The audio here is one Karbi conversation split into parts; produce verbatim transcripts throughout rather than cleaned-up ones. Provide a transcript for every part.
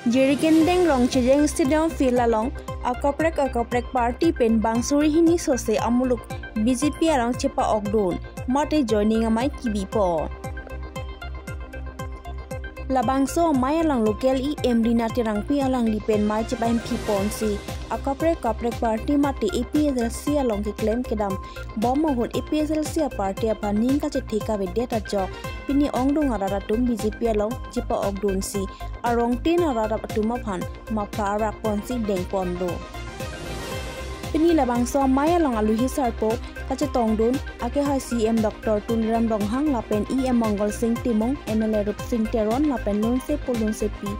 Jirikindeng Rongchejeng Stadium Field along akaprek akaprek party pen bang suri hini sose amuluk B J P along chepa-okdun mate joining amei kebipon. Labangso amei along local E M Rina Terangpi alangli pen mei chepahemphiponsi akaprek akaprek party mate A P H L C along keklem kedam bom ahut A P H L C aparty aphan ning kachethe kavedet ajok pini ongdung arat atum B J P along chepa-okdunsi arongtin arat atum aphan mapha arakponsi dengponlo. Pini labangso amei along aluhi sarpo kachetongdun akehai C E M Doctor Tuliram Ronghang lapen E M Mongol Sing Timung, M L A Rup Sing Teron lapen lunse pu lunsepi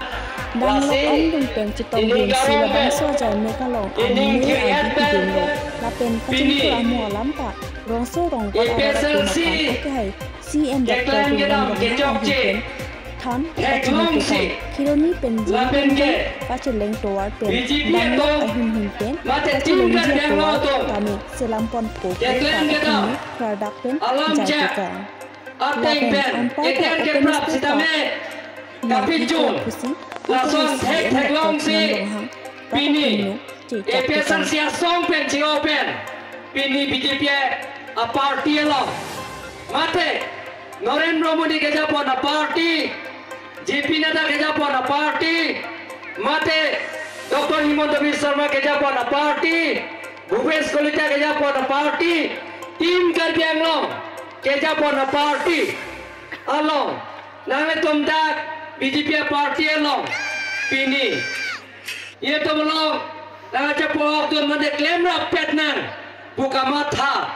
danglok ongdung pen chetongdunsi labangso ajai mek along amei adi pidunlo lapen kachingthur amo alam ta rongso rongkot arat atum aphan akehai C E M Doctor Tuliram Ronghang ahin pen than kachingthur ta Kheroni pen jingkung kacheleng tovar pen danglok ahin hin pen kachelengji atovar tame selamponpo pu ta kachingthur dak pen jai tukang. Lapen anparta open stage ta nangkikok pusi akehai C E M Doctor Tuliram Ronghang pini A P H L C asong pen cheo pen pini B J P aparty along mate Narendra Modi kejapon aparty, J P Nadda kejapon aparty, mate Doctor Himanta Biswa Sarma kejapon aparty, Bhupesh Kalita kejapon aparty, Team Karbi Anglong kejapon aparty along nanglitum dak B J P aparty along pini itum along nangchepa-okdun mate klemrappet nang pu kamatha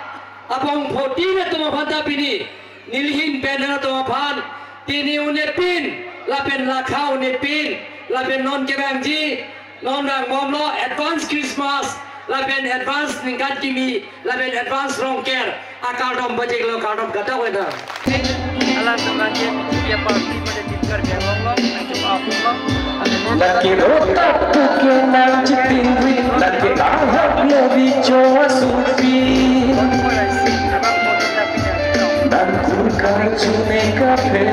abang photin atum aphan ta pini nelihin pen nangtum aphan pini unepin lapen lakha unepin lapen non kevangji non vangbomlo advance Christmas lapen advance ningkan kimi lapen advance Rongker akardom pajirlo, kardom kadokave ta. Alang semanjin ya party pada tim Karbi Anglong lo, nangchepa-okdun lo. Lake rota tuke nangchitingri, lake ahak lobi chowa supi. Nangkur karchune kape.